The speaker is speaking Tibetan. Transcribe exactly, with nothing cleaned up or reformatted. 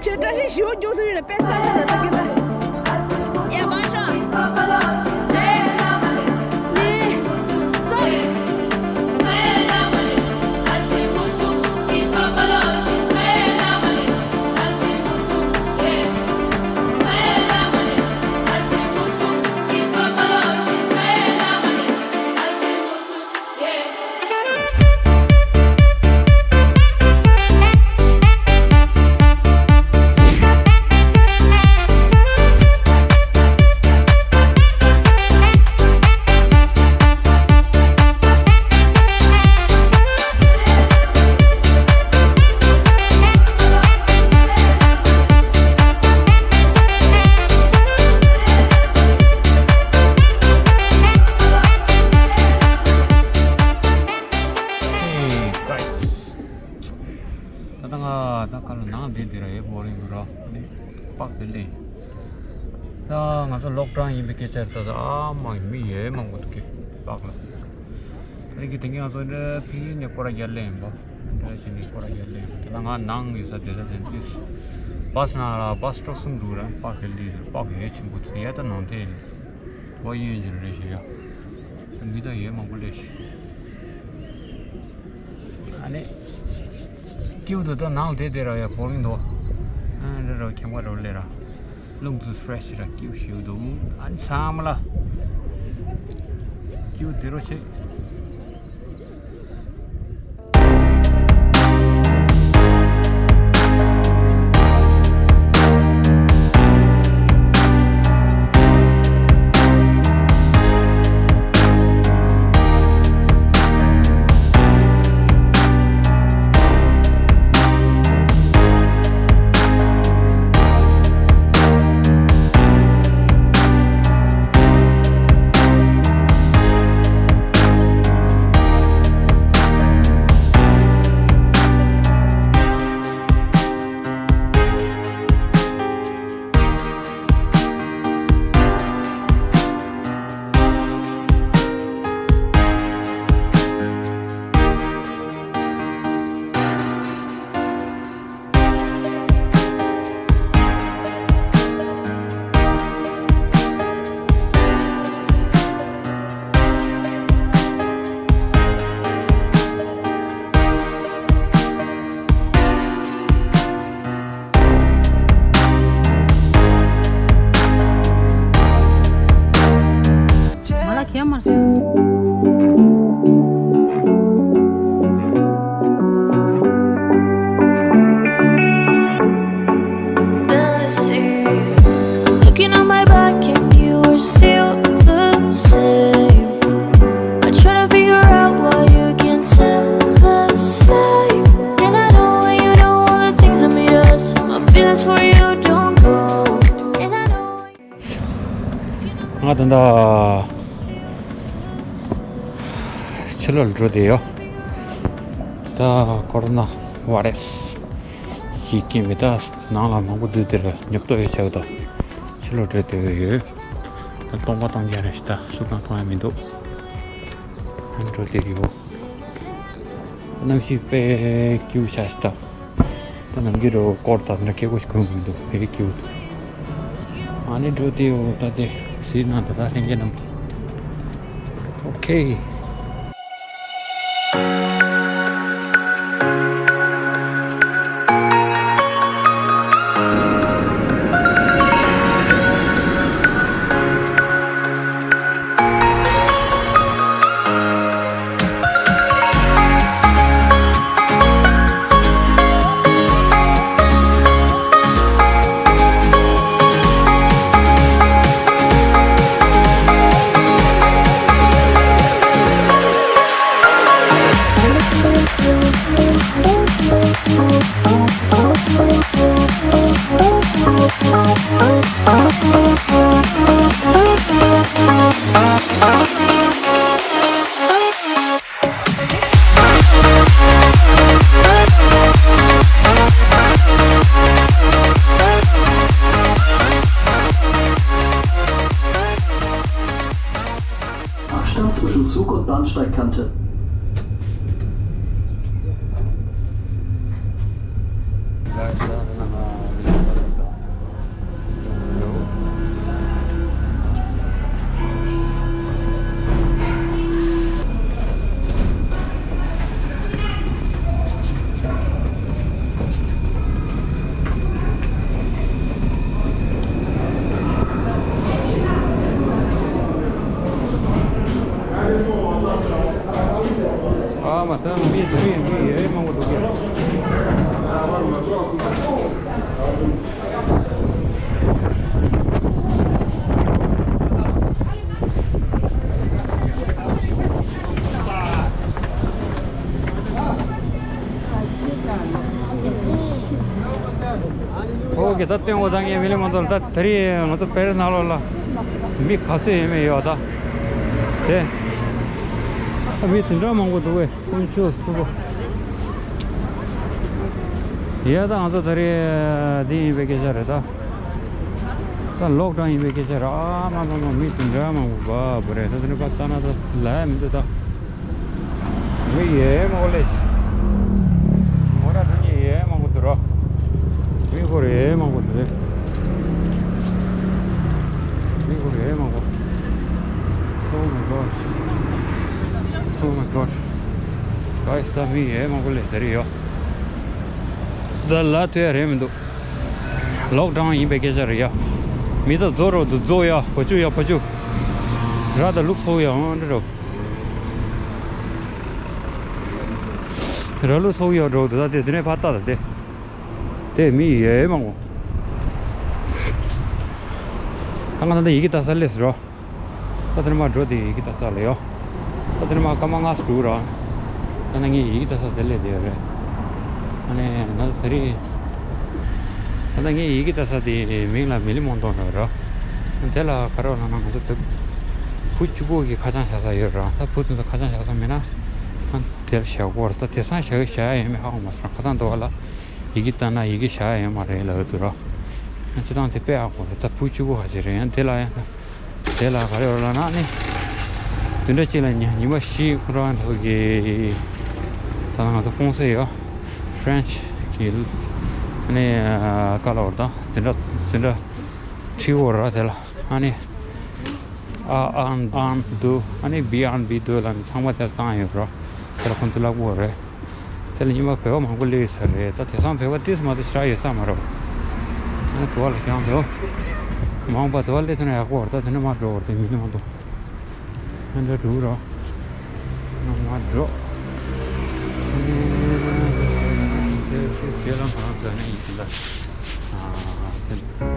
ཁྱོད་བཀྲ་ཤིས་ཞེ་པོ་མགྱོགས་ཐུབ་ཡོད་ལ་དཔེ་གསར་གསར་ལ་ལྟ་གི་ལ། ཡ་མ་ཧྲ། ནི། ཙོ། ད་ལྟ་ང་ད་ག་ལ་ནང་བསྡད་འདི་ར་ཡེ་བོ་རིང་ར་ནི་པག་དེ་ལེ། ད་ང་ཚོ་ལོག་ཀྲང་ཡིན་པའི་སྐད་ཆ་རེད། ད་ཨ་མ་མི་ཡེ་མང་པོ་འདུག་གི་པག་ལ། ད་གི་དེ་གི་ང་ཚོ་འདྲ་ཕི་ནས་སྐོར་ར་རྒྱལ་ལེ་ཡིན་པ། འདྲ་བྱས་ནས་སྐོར་ར་རྒྱལ་ལེ་ཡིན་པ། དེ་ལ་ང་ནང་ཡོད་ས་དེ་ས་དེ་ཏིས་བཱས་ནང་ལ་བཱས་སྤྲོ་གསུམ་འདུག་ར། པག་གི་ལི་དུ་པག་ཡེ་ཆེན་པོ་དེ་ཡ་ད་ནང་དེ་ཡིན། ཝ་ཡིན་ཡིན་ཅི་རེད་ཞེས་ཡ། མི་ད་ཡོད་མང་པོ་ལས་ཤི། ཨ་ནི། ཀིའུ་དུ་ད་ནང་དེ་དེ་ར་ཡ་བོ་རིང་དོ། ཨ་རེ་ར་ཁྱེམ་ག་རོ་ལེ་ར། རླུང་ཚུ་ཧྥ་རེ་ཤི་ར་ཀིའུ་ཞིའུ་དུ། ཨ་ནི་ཚང་མ་ལ། ཀིའུ་དེ་རོ་ཤེ། ང་ལ་ཁྱེད་མར་སོང་། Looking on my back and you are still the same. I try to figure out why you can't tell the same. And I know when you know all the things that made us. My feelings for you don't go. And I know. ང་ད་ལྟ་ཕྱི་ལོགས་འགྲོ་བསྡད་ཡོད། ད་ཀོ་རོ་ན་བྷ་རེ་སི་ཞིག་སྐྱེས་མི་ད་ནང་ལ་མང་པོ་འཛུལ་དེར་ཉོབ་ཏོ་ཡོད་ཆགས་ད། ཕྱི་ལོགས་འགྲོ་བསྡད་ཡོད། ད་སྟོང་པ་སྟོང་རྐྱང་རེད་ཤི། ད་སུ་གང་གང་ཡང་མི་འདུག་ཨ་འགྲོ་བསྡད་ཡོད། གནམ་གཤིས་དཔེ་སྐྱིད་པོ་ཆགས་ཤག་ད་ནམ་རྒྱུན་རུ་སྐོར་དང་འདྲ་སྐད་ཆ་གོ་ཞིག་གོ་མི་འདུག་དཔེ་སྐྱིད་པོ་འདུག་ཨ་ནི་འགྲོ་དེ་འོ་ད་དེ་ཟིན་ན་ད་ད་ལྷན་རྒྱས་རྣམས། ཨོ་ཁེ། Abstand zwischen Zug und Bahnsteigkante. གི་ད་སྟོན་གོ་ད་ངས་མི་ལི་མ་འདོར། ད་དེ་རིང་ང་ཚོ་པེ་རི་སི་ནང་ལོགས་ལ་མི་ག་ཚོད་ཡོད་མེད་ཡོད་ད། དེ་ད་མི་དེ་འདྲ་མང་པོ་འདུག་གས། དཀོན་མཆོག་གསུམ་པོ། ཡ་ད་ང་ཚོ་དེ་རིང་འདི་ཡིན་པའི་སྐད་ཆ་རེད་ད། ད་ལོག་ཌའོན་ཡིན་པའི་སྐད་ཆ་རེད། ཨ་མ་མ་མ་མི་དེ་འདྲ་མང་པོ་བ་བ་རེད། ད་དེ་ནས་ཕར་ལྟ་ན་ད་ལ་ཡ་མི་འདུག་ད། མི་ཡེ་མང་པོ་ལས། ངོ་ར་དོན་གྱི་ཡེ་མང་པོ་འདུག་ར། མི་སྐོར་ཡེ་མང་པོ་འདུག་མི་སྐོར་ཡེ་མང་པོ། Oh my gosh. Oh my gosh. Guys, ད་མི་ཡེ་མང་པོ་ལས་དེ་རེད་ཡོ། ད་ལ་ཐོས་ཡ་རེད་མི་འདུག་ལོག་ཌའོན་ཡིན་པའི་སྐད་ཆ་རེད་ཡ། མི་ད་རྫོགས་རོགས་འདུག་རྫོགས་ཡ། བ་ཅུ་ཡ་བ་ཅུ། ར་ད་ལུག་ཚོ་ཡ་འོང་འདྲ་རོ། ར་ལུག་ཚོ་ཡ་འགྲོ་འདུག་ད་དེ་དེ་ནས་ཕར་ལྟ་ད་དེ། དེ་མི་ཡེ་མང་པོ། ད་ང་ད་ལྟ་ཡི་གེ་ལྟ་ས་སླེབས་སོང་ར། ད་དེ་ནས་མར་འགྲོ་དེ་ཡི་གེ་ལྟ་ས་ལ་ཡོ། ད་དེ་ནས་མར་སྐར་མ་ལྔ་ཙམ་འགྲོ་ར། ད་ནི་ངས་ཡི་གེ་ལྟ་ས་དེ་སླེབས་བསྡད་ཡོད་རེད། ཨ་ནི་ང་ཚོ་དེ་རིང་། ད་ལྟ་ངས་ཡི་གེ་ལྟ་ས་དེ་མིང་ལ་མི་ལི་མོན་ཏོན་ལབ་ར། དེ་ལ་ག་རེ་ལབ་ན་ང་ཚོ་བོད་བུ་གཅིག་པོ་གི་ཁ་བྱང་བཞག་ས་ཡོད་ར། ད་བུ་དེ་ཚོ་ཁ་བྱང་བཞག་ས་མེད་ན། ཨ་དེ་ལ་བཞག་གོ་ར། ད་དེང་སང་བཞག་གི་བཞག་ཡ་ཡོད་མེད་ཧ་གོ་མ་སོང་། ཁ་སང་དེ་བ་ལ་ཡི་གེ་ལྟ་ན་ཡི་གེ་བཞག་ཡ་ཡོད་མ་རེད་ལབ་ཡོད་འདུག་ར། ཨ་སྤྱིར་བཏང་དེ་དཔེ་ཧ་གོ་ར། ད་བུ་གཅིག་པོ་ཁ་ཅིག་རེད། ཡང་དེ་ལ་ཡང་། དེ་ལ་ག་རེ་ཡོད་ལབ་ན་ནི། དེ་འདྲ་ཅིག་ལ་ཉི་ཉི་མ་བཞི་ཁོ་རང་ཚོ་གི། ད་ང་ཚོ་ཧྥོང་སེ་ཡོད། ཧྥ་རན་ཆི་གི། ནི་ཀ་ལ་བར་དང་དེ་འདྲ་དེ་འདྲ་ཁྲིད་འོ་ར། དེ་ལ་ཨ་ནི་ཨ་ཨན་ཨན་དུ་ཨ་ནི་བི་ཨན་བི་དུ་ལ་ནི་ཚང་མ་དེ་ལ་བཏང་ཡོད་ར། དེ་ལ་ཁོང་ཚོ་ལབ་གོ་རེད། དེ་ལ་ཉི་མ་བོད་པ་མང་པོ་སླེབས་ཡོད་ས་རེད། ད་དེང་སང་བོད་པ་ཏིས་མ་གཏོགས་ཞེ་དྲག་ཡོད་ས་མ་རེད། ཨ་ནི་དུ་བ་ལ་ཁྱང་དུ་མང་པ་དུ་བ་སླེབས་ཐུབ་ན་ཡག་པོ་རེད། ད་དེ་ནས་མར་འགྲོ་བར་དེ་མི་ནི་མ་འདུག་ཨ་འདྲ་འགྲོ་རོགས། ང་མར་འགྲོ། དེ་ལ་ང་རང་ཚོ་ནས་ཡིན་ལ། ཨ་དེ།